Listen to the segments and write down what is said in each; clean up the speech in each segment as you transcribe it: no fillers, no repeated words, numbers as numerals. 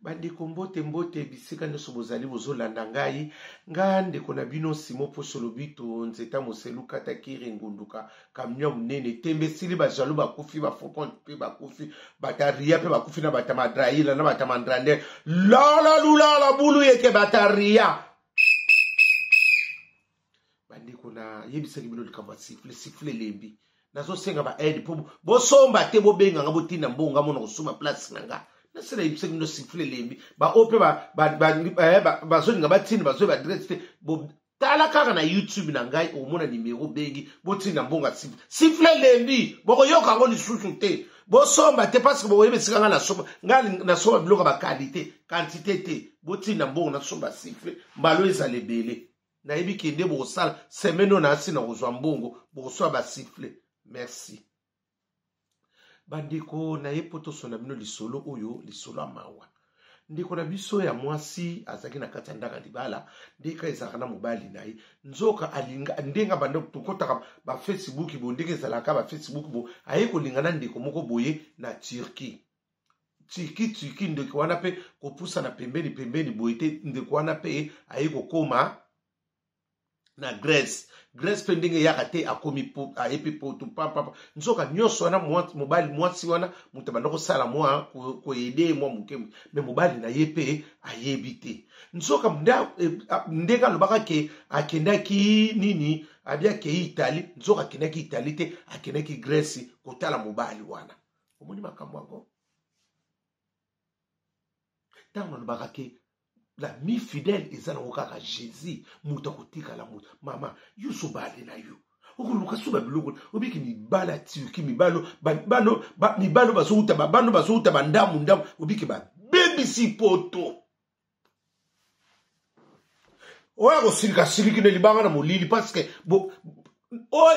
Bandeko mbote mbote bisika nyonso bozali bozolanda ngai nga ndeko na bino Simon Poso Lobito nzeta moselu kata kiri ngunduka kamio monene tembe esili ba jaloux bakufi ba faux compte mpe bakufi bataria mpe bakufi na bata madraila na bata mandrander lala lulala bulu yeke bataria. Bandeko, nayebisaki bino likambo ya sifflet. Sifflet elembi, nazosenga ba aide mpo bosomba te, bobenganga, botinda mbongo mona kosomba place na nga. Nasi nayebisaki bino, sifflet elembi. Baoyo mpe bazolinga batinda, bazoyeba adresse te, tala kaka na YouTube na ngai, okomona nimero, bengi, botinda mbongo ya sifflet. Sifflet elembi, bokoyoka yango lisusu te. Bosomba te parce que bokoyeba esika ngai nasomba. Ngai nasomba biloko ya baqualité, quantité te. Botinda mbongo, nasomba sifflet, mbalo ezala ebele. Nayebi kende bokosala semaine oyo, nasi na kozwa mbongo, bokosala basifflet. Merci bandeko. Naye mpo tosona bino lisolo oyo, lisolo ya mawa. Ndeko na biso ya mwasi azalaki na kati ya ndako ya libala, ndenge ezalaka na mobali na ye. Nzoka alinga, ndenge abanda tokɔtaka bafacebook boye, ndenge ezalaka bafacebook bo, aye kolinga na ndeko moko boye na Turquie. Turquie, Turquie, ndeko wana mpe kopusana pembeni pembeni boye te. Ndeko wana mpe aye kokóma na Grèce. Grèce mpe ndenge eyaka te, akomi, aye mpe poto papapa. Nzoka nyonso wana mobali mwasi wana moto abanda kosala mwa koaider mwa moke, mais mobali na ye mpe ayebi te. Nzoka ndenge alobaka ke akendaki nini, abi akei Italie, nzoka akendaki Italie te, akendaki Grèce kotala mobali wana. Omoni makambo yango, ntango alobaka ke l'ami fidèle eza nango kaka Jésus, moto akotikala moto. Mama, yo so bale na yo, okoluka so babiloko obiki mibala ya Turquie, mibalo mibalo bazouta, babano bazouta bandamu ndamu, obiki babebisi poto. Oyo akosilika siliki na libanga na molili parce que oh,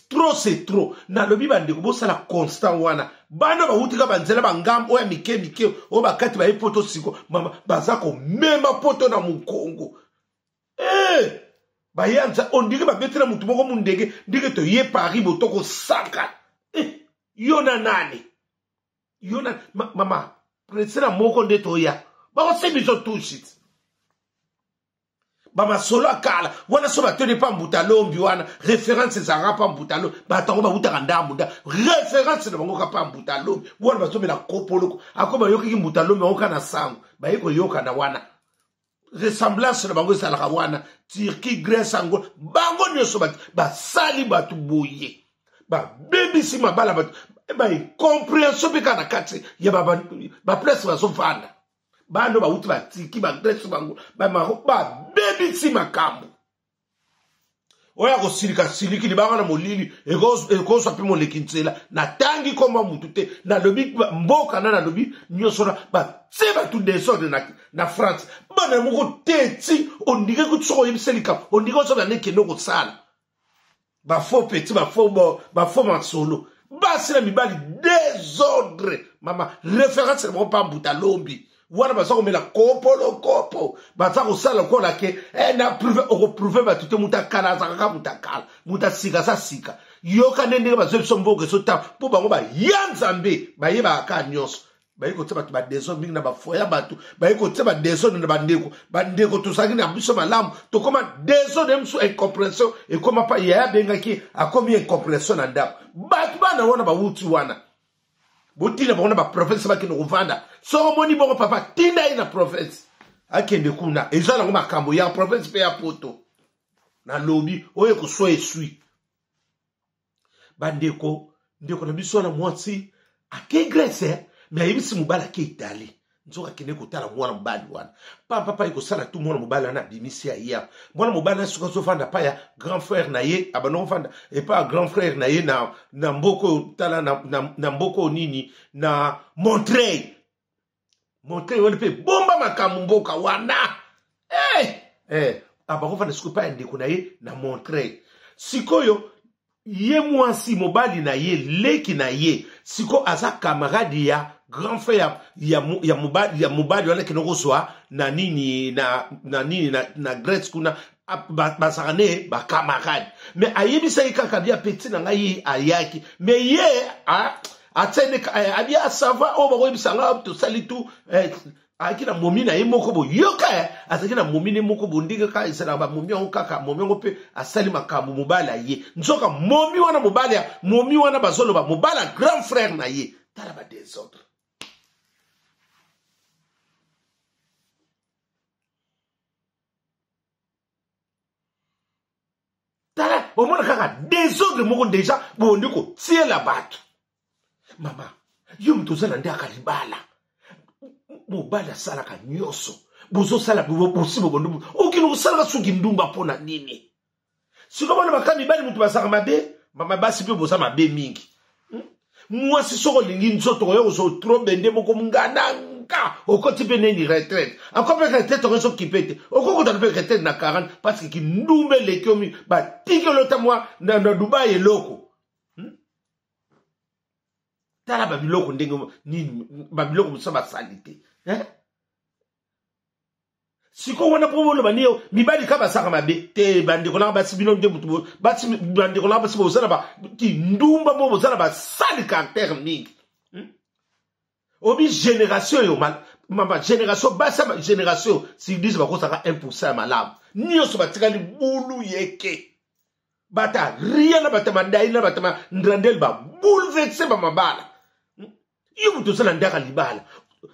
trop c'est trop. Nalobi bandeko, bosala constant wana. Bana bawutika banzela bangambo oyo ya mike mike, oyo bakati baye poto siko, mama, baza komema poto na mokongo. Eh! Bayanza ondire babetela motu moko mundenge ndenge toye Paris boto kosaka. Eh! Yo na nani? Yo na mama presena moko nde toya bakose biso tushit bamasolo ya kala wana. So batoni mpa mbuta lombi wana, référence ezalaka mpa mbuta lombi. Bato yango bawutaka ndambu nda, référence na bango ka mpa mbuta lombi wana. Bazomela kopoloko ako bayokaki mbuta lombi bango ka na sango, baye koyokana wana, ressemblance na bango ezalaka wana. Turquie, Grèce, Angola, bango nyonso bato basali bato boye, babebisi mabala bato, baincompréhension mpe kaka na kati ya baplace bazovanda. Bano bawuti batiki bagrèce, bango bamaro, babebisi makambo. Oyo akosilika siliki libanga na molili, ekozwa mpe moleki nzela. Natangi komba mutu te, nalobi mboka na nalobi nyonso na batie bato désordre na France. Bana moko te ti ondike kuti soki oyebisa likambo, ondike ozoba nde kende kosala bafaux petit, bafaux masolo. Basi na mibali désordre. Mama, référence na bango mpa mbuta lombi wana, baza komela kopolo kopo, baza kosala lokola ke na prouver. Okoprouver bato te. Moto akala azalaka kaka moto akala, moto asika aza sika. Yoka nde ndenge bazwa biso mboka ezotanga mpo bango baya Nzambe, bayebaka kaka nyonso. Baye kotia bato badésordre mingi na bafoyer, bato baye kotia badésordre na bandeko. Bandeko tozalaki na biso malamu, tokóma désordre mosusu, incompréhension ekóma pa yaya abengaki, akomi incompréhension na ndako. Bato bana wana bawuti wana, botinda bango na baprovince, bakende kovanda. Soki omoni bongo, papa, tinda ye na province, akende kuna. Eza nango makambo ya province mpe ya poto. Nalobi oyo ekoswa eswi. Bandeko, ndeko na biso wana mwasi ake Grèce, mais ayebisi mobali ake Italie. Nzoka akende kotala mwana mobali wana papa ekosala tu. Mwana mobali wana abimisi aya. Mwana mobali wana soki azovanda pa ya grand frère na ye, abanda kovanda epa ya grand frère na ye na mboka oyo, tala na mboka oyo nini, na Montreuil. Montreuil wana mpe bomba makambo mboka wana. Eh, eh, abakovanda sikoyo epai ya ndeko na ye na Montreuil. Sikoyo ye mwasi, mobali na ye, leki na ye siko aza camarade ya grand frère ya mobali wana akende kozwa na nini, na nini, na Grèce kuna. Bazalaka ne bacamarade, mais ayebisaki kaka bia petit na ngai ayaki, mais ye atiani abi asava oyo bakoyebisa nga tosali tu. Ayaki na momi na ye moko boyoka eh, azalaki na momi ne moko bondenge kaka ezalaka bamomi yango kaka momi yango mpe asali makambo mobali aye nzoka momi wana mobali ya momi wana bazoloba mobali ya grand frère na ye tala ba desordre tala omona kaka desordre moko deja bondi kotiela bato mama yo moto oza na ndaka libala mobali asalaka nyonso bozosala bosi bobondi okende kosalaka soki ndumba mpo na nini sikoyo bana baka mibali moto bazalaka mabe mama basi mpe boza mabe mingi hmm? mwasi soki olingi nzoto oyo kozwa trop bende moko ngananga okoti mpe neni retraite ako mpe retraite yango ezokipe te okokota mpe retraite na 40 parce que kindumba eleki yo mingi batiki olota mwa na dubai eloko hmm? tala babiloko ndenge nini babiloko mosusu basali te eh? sikoyo wana mpo boloba nini mibali ka basaka mabe te bandeko nanga basi bino nde motu basi bandeko nanga basi boza na kindumba mo boza na basali caractère mingi hmm? obi génération oyo mama génération basi ya génération sur 10 bakosaka 1 pourcent ya malamu nyonso batikali bulu yeke bata ria na bata madai na bata mandrandele babouleverse bamabala yo moto oza na ndaka libala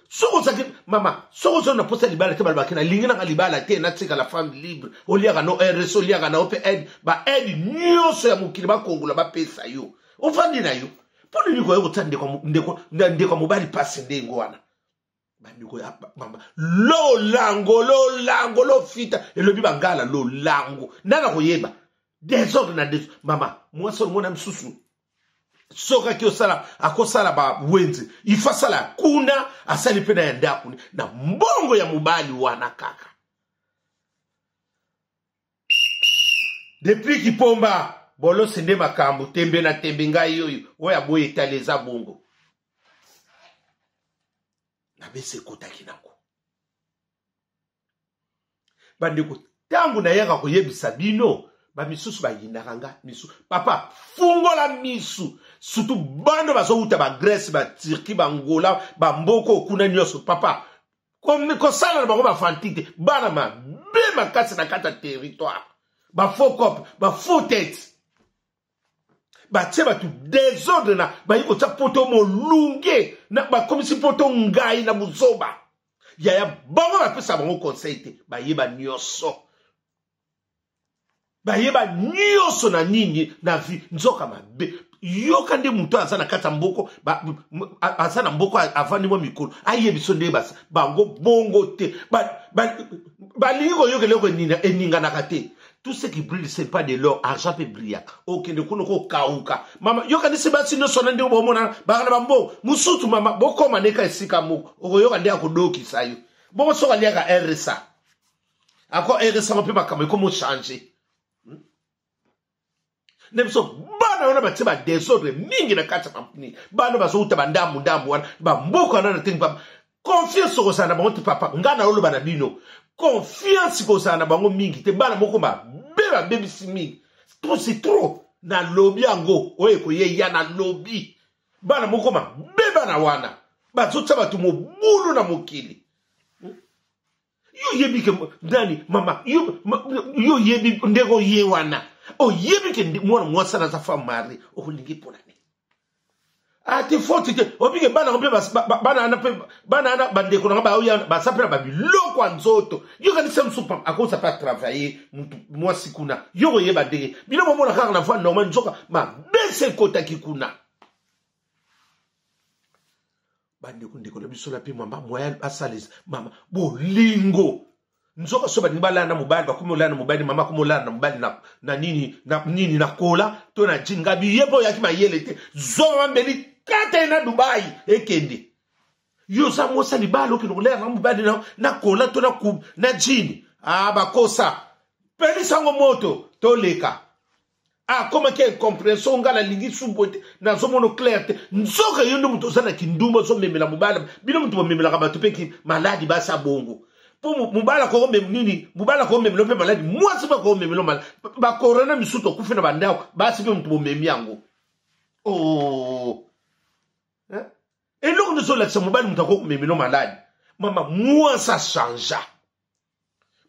soki ozalaki mama soki ozali na mposa libala te balobaki nalingi nanga libala te natikala femme libre oliaka no rs oliaka na yo mpe aide baaide nyonso ya mokili bakongola bapesa yo ofandi na yo mpo nini koya kotia ndeko ya mobali mpasi ndenge wana bandeko ya mama lolango lolango lofita elobi bangala lolango nana koyeba desordre na desordre mama mwasi olomona mosusu soki aki osala akosala bawenze ifo asala kuna asali mpe na ya ndako na mbongo ya mobali wana kaka depuis kipomba bolosi nde makambo tembe na tembe ngai oyo oyo aboyi etali eza bongo nabesi ekotaki nango bandeko ntango nayaka koyebisa bino bamisusu bayinaka nga misu papa fungola misu surtout bana bazowuta bagrèce baturquie bangola bamboka okuna nyonso papa kosala na bango bafanti te bana mabe makasi na kati ya territoire bafaux cope bafaux tete batie bato desordre na bayi kotia poto molunge na bakomisi poto ngai na buzoba yaya bango bapesa bango conseil te bayeba nyonso bayeba nyonso na nini na vie nzoka mabe yoka nde moto aza na kati ya mboko aza na mboko avandi mwa mikolo ayebi so nde bango bongo te balingi koyoka eloko eninganaka te tout ce qui brille c'est pas de l'or argent mpe brillaka okende kuna okokauka mama yokanisi basi nyonso na ndenge bomona baka na bambongo mosusu mama bokoma neka esika moko okoyoka nde akodokisa yo bongo soki aliaka rsa ako rsa mpe makambo ekomi ochange hmm? nde biso bana wana batie badesordre mingi na kati ya nini bana bazowuta bandambu ndambu wana bamboka wana na tengi confiance okozala na bango te papa ngai naoloba na bino confiance kozala na bango mingi te bana moko mabe babebisi mingi trop c'est trop nalobi yango oyo ekoyeya nalobi bana moko mabe bana wana bazotia bato mobulu na mokili yo oyebi ke nani mama yo oyebi ndenge oye wana oyebi ke mwana mwasi wana aza femme marie okolingi mpona nini ate ah, faute te obike bana mpe bana wana mpe bana wana bandeko nanga baoya baza mpe na babiloko ya nzoto yo kanisa mosusu akosa mpe atravaille mutu mwasi kuna yo koyeba ndenge bino bomona kaka na voi normal nzoka mabese ekotaki kuna bandeko ndeko na biso na mpe mama moya basalisa mama bolingo nzoka so balingi balala na mobali bakomi olala na mobali mama akomi olala na mobali na, na nini na nini na kola to na jin ngabi ye mpe oyaki mayele te zwa mama mbeli kata ye na dubai ekende yo oza mwasi libala okende kolala na mobali na, na kola to na, na jini ah, bakosa pelisa yango moto toleka akomaki ah, incomprehension ngai nalingi sumbo te nazomona clair te nzoka yo nde moto oza na kindumba ozomemela mobali bino moto bomemelaka bato mpe maladi basi abongo mpo mobali akokomema nini mobali akomemela mpe maladi mwasi mpe akomemela maladi bakorona misusu tokufi na bandako basi mpe moto bomemi yango oh. Eh? eloko nde ezolakisa mobali moto akoki komemelo maladi Mama mwasi achangea,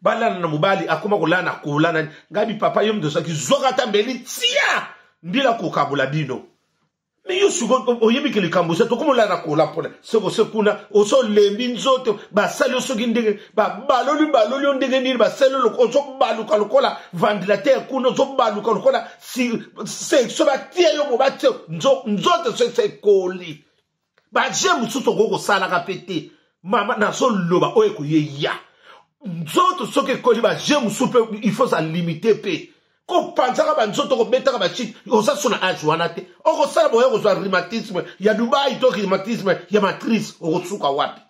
balala na mobali akoma kolala na kola na ngai bi papa yo moto ozalaki zwaka ata mbeli tia mbila kokabola bino. Me yo sikoyo oyebi ke likambo eza tokoma olala na kola mpona soko se kuna ozolembi nzoto, basali yo soki ndenge babaloli baloli yo ndenge nini, basali yo ozobaluka lokola ventilateur kuna, ozobaluka lokola so batie yo bo batie nzoto so ese ekoli. Baje mosusu okoki kosalaka mpe te mama, nazoloba oyo ekoyeya nzoto soki ekoli, baje mosusu mpe il faut za limite mpe kopanzaka banzoto, kobetaka bashite. Oza so na age wana te, okosala boya kozwa rhumatisme ya Dubai to rhumatisme ya matrice, okosuka wapi?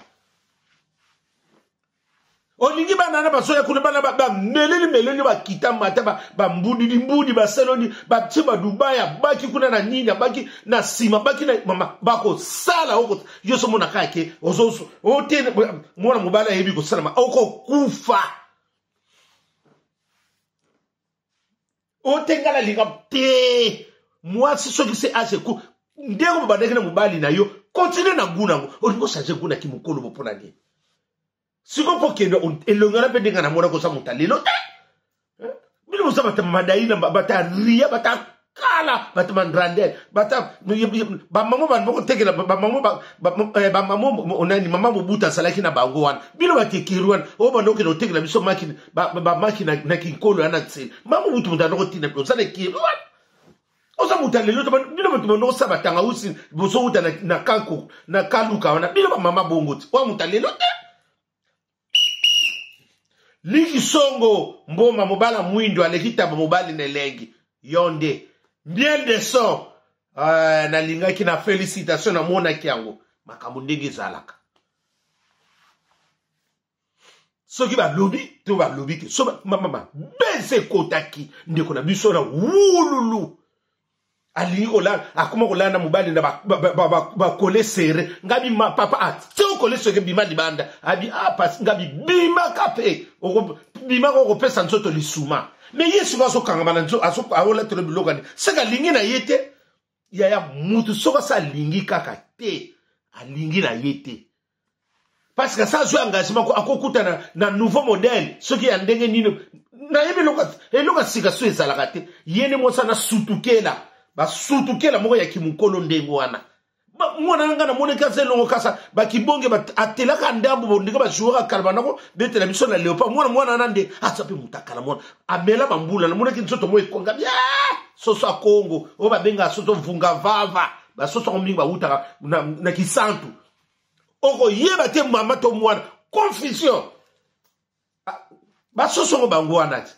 Olingi bana na bazoya kuna, bana bameleli meleli, bakita mata, bambudili mbudi, baseloni batie ba Dubai, abaki kuna na nini, abaki na nsima, abaki na mama, bakosala oko yo so mona kaka ke ote mwana mobali ayebi kosalama, okokufa. Otengala linga te mwasi soki se age ku ndenge bobandaki na mobali na yo, continue na gu nango. Olingi ochange gu na kimokolo bo mpona nini? Sikoyo mpo okende elongi wana mpe ndenge namona koza moto alelo te. Bino boza bata madaina, bata ria, bata kala, bata mandrandel, bata bamamo bana bakotekela bamamo, bamamo nani, mama Mobutu azalaki na bango wana. Bino batekeri wana oyo banda okende kotekela biso bamaki na kinkolo wana ntsela. Mama Mobutu moto anda kotinda bino, oza na ekeri wana, oza moto ya lelo. Bino bato banda kosala batangausi, bozowuta na kanko na kaluka wana, bino bamama bongo ti oyo moto ya lelo te. Liki songo mboma mobala mwindo aleki taba mobali na elengi yo nde miel de son. Nalingaki na félicitation, namonaki yango makambo ndenge ezalaka. Soki balobi to balobi te, so mama bese ekotaki ndeko na biso na wululu, alingi kolala, akoma kolala na mobali na bakole sere. Ngabi papa atie okole soki bima libanda, abi pasi ngabi bimaka mpe bimaka, okopesa nzoto lisuma. Me ye sikoyo azokangama na nzoto, aolatela biloko ani seke alingi na ye te. Yaya mutu soki asa alingi kaka te, alingi na ye te, parce que ça azwi engagement akokutana na nouveau modèle soki ya ndenge nini, nayebi eloko ya sika so ezalaka te. Ye nde mwasi ana sutukela basutukela moko ya kimokolo ndenge wana. Mwana na ngai namonaki aza elongo kasa bakibonge atelaka ndambo ndenge bajoueur akala bandako betela biso na Léopard. Mwana wana nde aza mpe moto akala, mwana amela bambula, namonaki nzoto moko ekonga bia soso ya Kongo oyo babengaka soso mvungavava. Basoso yango mingi bawutaka na Kisantu, okoyeba te mama to mwana, confusion. Basoso yango bango wana te.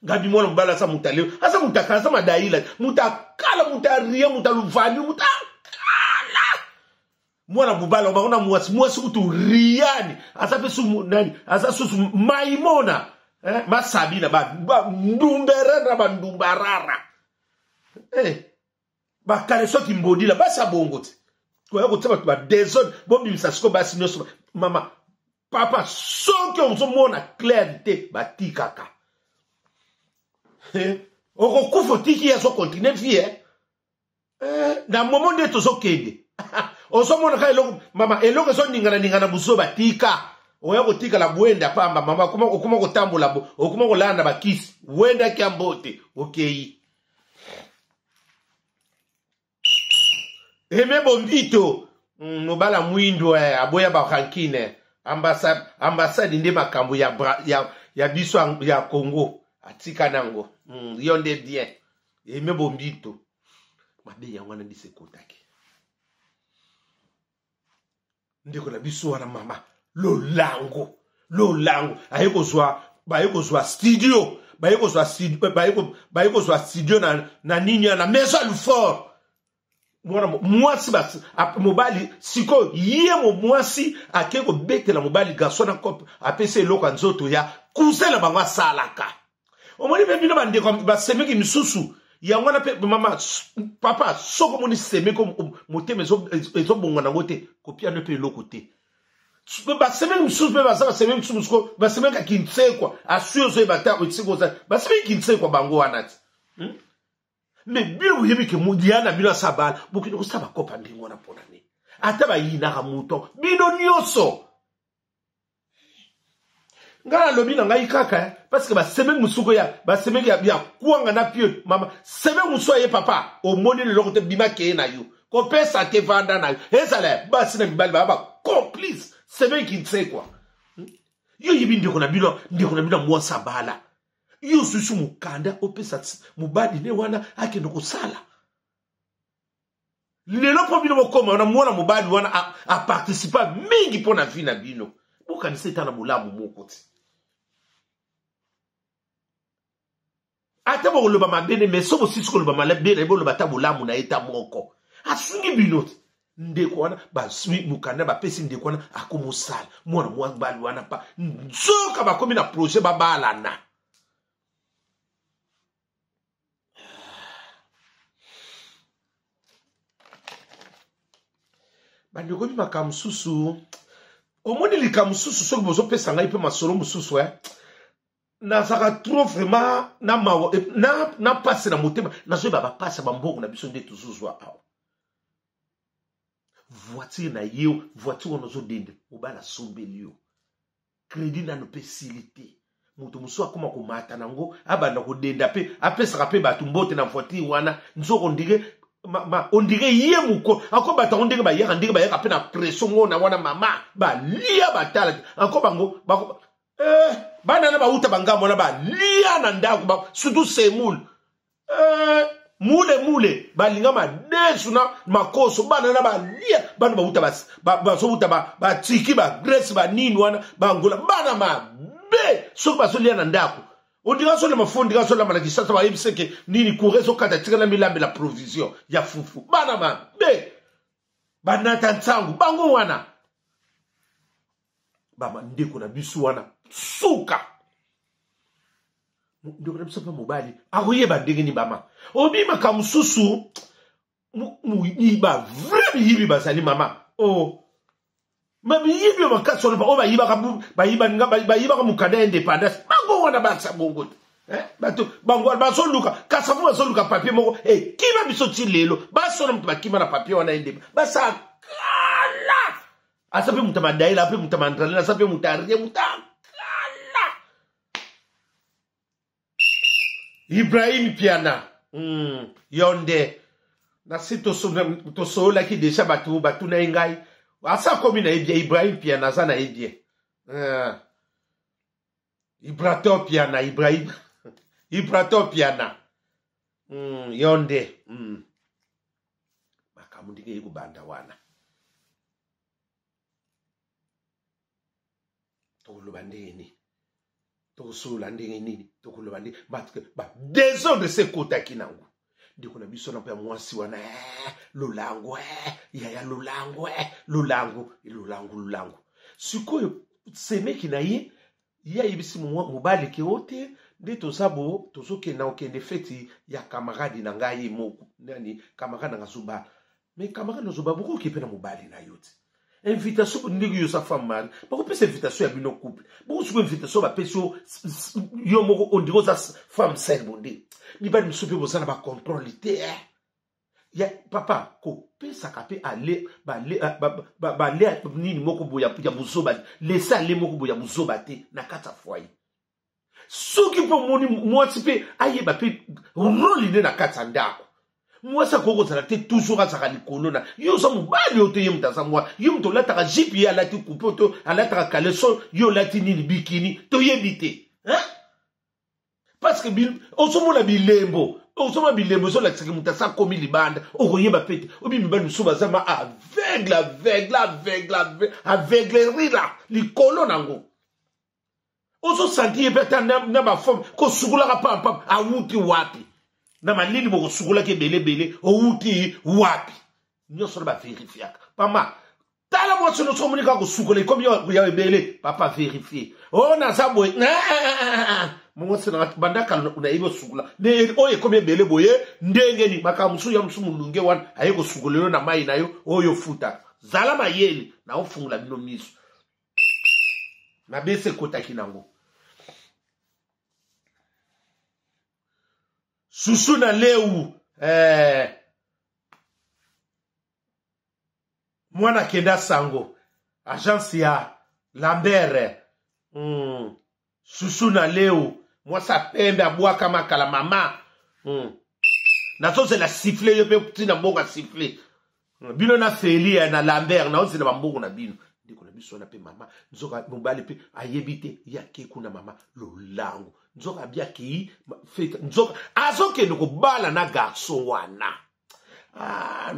Ngabi mwana mobali aza moto aleo, aza moto akala, aza madaila, moto akala, moto arie, moto aluvani, moto akala. Mwana mobali bango na mwasi, mwasi kutu riani aza mpe su nani, aza susu maimona masabina bandumbere na bandumbarara bakale soki mbodila basi abongo te koya kotia bato badesordre. Bobimisa sikoyo basi nyonso. Mama papa soki ozomona claire te, batikaka okokufa, otiki ye azokontinue vie na momo nde tozokende. Ozomona kaka eloko mama, eloko ezoningana ningana buzo, batika oya kotikala bwenda pamba. Mama okoma kotambola bo, okoma kolanda bakisi wendaki ya mbote okei. Eme bombito mobala mwindo aboya barankine ambassade nde makambo ya biso ya Congo atika nango. Yo nde bien eme bombito mabe yango wana ndisi ekotaki ndeko na biso wana. Mama lolango lolango aye kozwa, baye kozwa studio, baye kozwa studio, baye kozwa studio na nini na maison ya Lufort. Mwana mwasi mobali sikoyo ye mwasi ake kobetela mobali garçon na cope, apesi eloko ya nzoto ya cousin na bango asalaka. Omoni mpe bino bandeko basemeki misusu yango wana mpe mama papa, soki omoni semeki motema ezobonga nango te, kopiano mpe eloko te. Basemeki misusu mpe baza basemeki misusu misusu basemeki ya kinsekwa asui ozoyeba te esika oza basemeki kinsekwa bango wana ti. Me bino boyebi ke ya na bino asa bala, bokende kosala bakopa ndenge wana mpona nini? Ata bayinaka moto bino nyonso. Ngai nalobi na ngai kaka eh, parce que basemeki mosuku ya basemeki ya, ya kwanga na pio mama semeki mosusu aye papa omoni leloko te bima keye na yo kopesa te vanda na yo ezala ya basi na mibali baa bacomplice semeki nsekwa hmm? Yo oyebi ndeko na bino, ndeko na bino ya mwasi abala yo osusu mokanda opesa mobali ne wana akende kosala lelo mpo bino bokoma wana mwana mobali wana aparticipa mingi mpo na vie na bino bokanisa eta na bolamu moko te ata bokoloba mabe ne mais so bosisi koloba mabe na ye boloba ata bolamu na ye ta moko asungi bino te ndeko wana bazwi mokanda bapesi ndeko wana akomosala mwana mobali wana pa nzoka bakomi na projet babalana bandeko bi makambo mosusu omoni likambo mosusu soki bozopesa ngai mpe masolo mosusu eh? Nazalaka trop vraiment na mawa eh, na, na mpasi na motema nazoyeba bapasi ya bambongo na biso nde tozozwa awa voiture na ye voiture wana ozodende mobali asombeli yo kredi nano mpe esili te moto mosusu akoma komata nango abanda kodenda mpe apesaka mpe bato mbote na voiture wana nzoko ondire ondire ye moko ako bato yango ndenge bayaka ndenge bayaka mpe na pression ngo na wana mama balia batala anko bango bako, eh, bana na bauta bangambo wana balia na ndako ba, surtout semoule eh, mule mule balinga madesu na makoso bana na balia bana bauta bazowuta batiki ba bagrece banini wana bangola bana mabe soki bazolia na ndako ondika azolamba fo ondika azolamba na kisasa bayebisa ke nini cour ezokata tika na milambela provision ya fufu bana mabe banata nsangu bango wana bama ndeko na biso wana suka ndeko na biso mpe mobali akoyeba ndenge nini bama obimaka mosusu ba vrai miyibi bazali mama o oh. ma miyibi oyo makasi wana oyo bayibaka bayibaka mokanda ya independance bango wana bakisa bongo te eh, bato bango wana bazoluka kasavu bazoluka papier moko ekima eh, biso ti lelo basona moto bakima na papier wana indep basala kala aza mpe moto ya madaela mpe moto ya mandralina aza mpe moto ya rie moto ya kala Ibrahim Piana yo nde nasi tosololaki deja bato batuna ye ngai asa akomi na ye bien Ibrahim Piana aza na ye bien Ibrator Piana Ibrahim Ibrator Piana yo nde makambo ndenge eye kobanda wana tokoloba ndenge nini tokosolola ndenge nini tokoloba ndenge ba desordre se ekotaki nango ndeko na biso na mpe ya mwasi wana eh, lolango eh, yaya lolango eh, lolango lolango lolango sikoyo semeki na ye ye ayebisi mobali ke o te nde toza bo tozokenda okende feti ya kamaradi na ngai moko nani kamaradi na ngai azobala mais camarade nazoba bokoki mpe na mobali na yo te invitation ndenge yo oza femme mari bakopesa invitation ya bino couple bokosuka invitation bapesi yo yo moko ondire oza femme seule bonde mibali mosusu mpe boza na bacontrole te eh. Ya papa kopesaka mpe ale bale bale nini moko boye ya buzoba lese ale moko boye ya buzoba te na kati ya foyer soki mpe omoni mwasi mpe ayeba mpe role nde na kati ya ndako mwasi akoki kozala te toujours azalaka likolo na yo oza mobali oyo to ye moto aza mwa yo moto olataka jipe ye alati coupe to alataka caleçon yo olati nini bikini toyebi te hein? Parce que ozomona bilembo ozomona bilembo ezolakisaka moto asa akomi libanda okoyeba mpe te obi mibali mosusu baza ma aveugle aveugle aveugle aveuglerie la likolo nango ozosanti ye mpe ata na baforme kosukolaka pampam awuti wapi na malili bokosukolaki ebele ebele owuti wapi nyonso na baverifiaka pama tala mwasi nyonso omoni kaka kosukola ekomi ya ebele papa verifie o oh, naza boye eh, eh, eh, mwasi na banda kala nayebi osukola oyo ekomi ebele boye ndenge nini makambo mosusu ya mosusu molunge wana aye kosukola yo na mai na yo oyo ofutaka zala mayele na ofungola bino miso mabe se ekotaki nango susu na leu eh. Mwana akenda sango agence ya Lambert. Susu na leo mwasi apembe abwaka makala mama. Nazozela siffle yo mpe ntina mbongo ya siffle bino na Feli na Lambert, naozela bambongo na bino. Ndeko na biso wana mpe mama nzoka mobali mpe ayebi te, ye ake kuna mama lolango, nzoka abi akei fete, nzoka azokende kobala na garçon wana. Ah,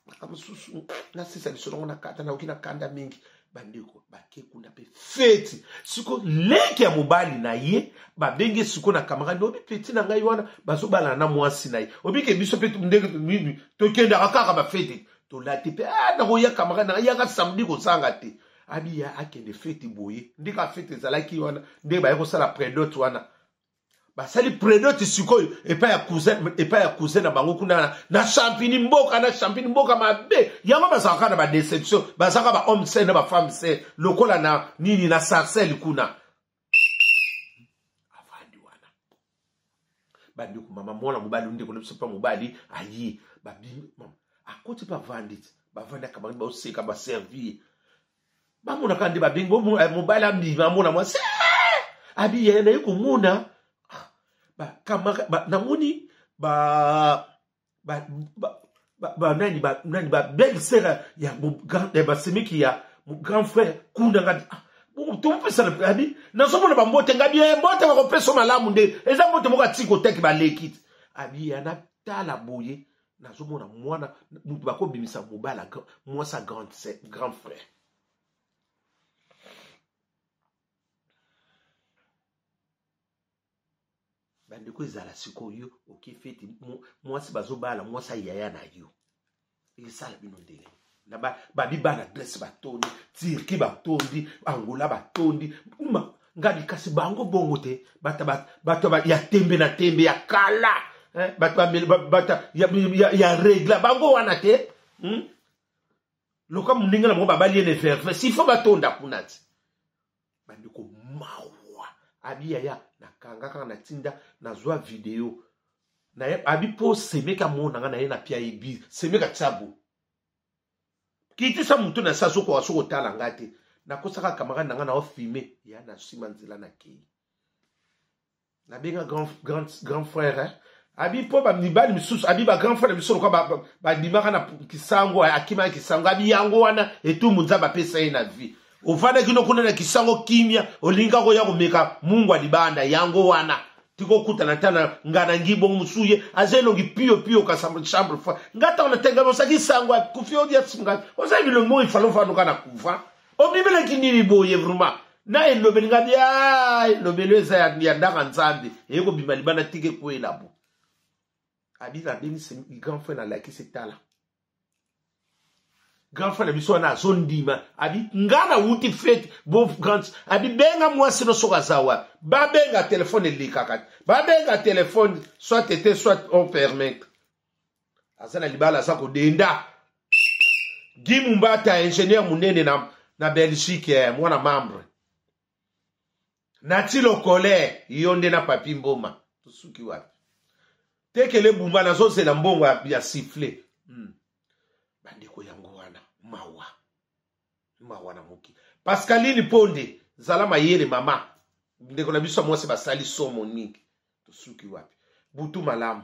makambo mosusu nasisa lisolo yango nakata, nayoki na kanda mingi. Bandeko bake kuna mpe feti siko, leki ya mobali na ye babenge siko na camarade, obi peti na ngai wana bazobalana na mwasi na ye, obike biso mpe ndenge tokendaka kaka bafeti tolati mpe ah, nakoya camarade na yaka samedi kozanga te, abi ya akende feti boye ndenge feti ezalaki wana, ndenge baye kosala predote wana, basali predote sikoyo epai ya cousin, epai ya cousin na bango kuna na Champigny mboka, na Champigny mboka mabe yango bazalaka na badeception, bazalaka ba homme sel na bafemme sel lokola na nini na Sarcelle kuna. Avandi wana bandeko mama mwana mobali ndeko na biso mpe mobali aye babimi mama akoti mpe avandi ti bavandi akamaki baoseka baservi bamonaka nde babengi mobali amima amona mwasi abi yaya naye komona namoni banani nani ba belle sœur ya basemeki ya grand frère kuna ngabi tomopesana abi nazomona bambote ngabi mbote bakopesa malamu nde eza mbote moko atiki kotaki baleki abi ya natala boye nazomona mwana moto bakobimisa mobala mwasi ya grand, grand frère. Bandeko ezala sikoyo oke feti mwasi bazobala mwasi ayaya na yo esala bino ndenge na babi bana Grèce batondi, Turquie batondi, Angola batondi, ngabi kasi bango bongo te, bato ya tembe na tembe ya kala, bato ya regla bango wana te. Loka moninga na bango babali ye na verve sifo batonda kuna ti bandeko mawa. Abi yaya nakanga kaka natinda nazwa video naye abi mpo semeka mona nga naye na pia yebi semeka tiabo kitisa motu na sa sokoka soko otala nga te nakosaka camarade na nga na ofilme ya na nsima nzela na kei nabenga grand, grand, grand frère eh? Abi mpo bamibali misusu abi ba grand frère na biso lokola babimaka na kisango, akimaka kisango, abi yango wana etumbu Nzambe apesa ye na vie. Ofandaki no kuna na kisango kimia, olinga koya komeka mungu ya libanda, yango wana tikokutana tana ngana ngi bongo mosusu ye aza elongi pio pio kasa chambre froide nga ntango natenga osaki sango akufi odia singa oza bilongi moko ifalo ofanda na couvent obimelaki nini boye vraiment na elobeli nga bia elobeli eza ya ndaka Nzambe eye kobima libanda tika ekwela bo abi nabengisi grand frère nalakisi tala grand frère na biso wana azondima abi nga nawuti fete bo grand abi benga mwasi no soki aza wapi babenga telefone elekaka te babenga telefone soit ete soit on permettre aza na libala aza kodenda. Guy Mumbata ingénieur munene na Belgique mwana membre Nati Lokole yo nde na Papi Mboma tosuki wapi tekele bumba nazozela mbongo ya sifflet. Bandeko yango wana mawa mawa na moki. Pascaline Ponde zala mayele mama ndeko na biso mwasi basali somo mingi tosuki wapi butu malamu.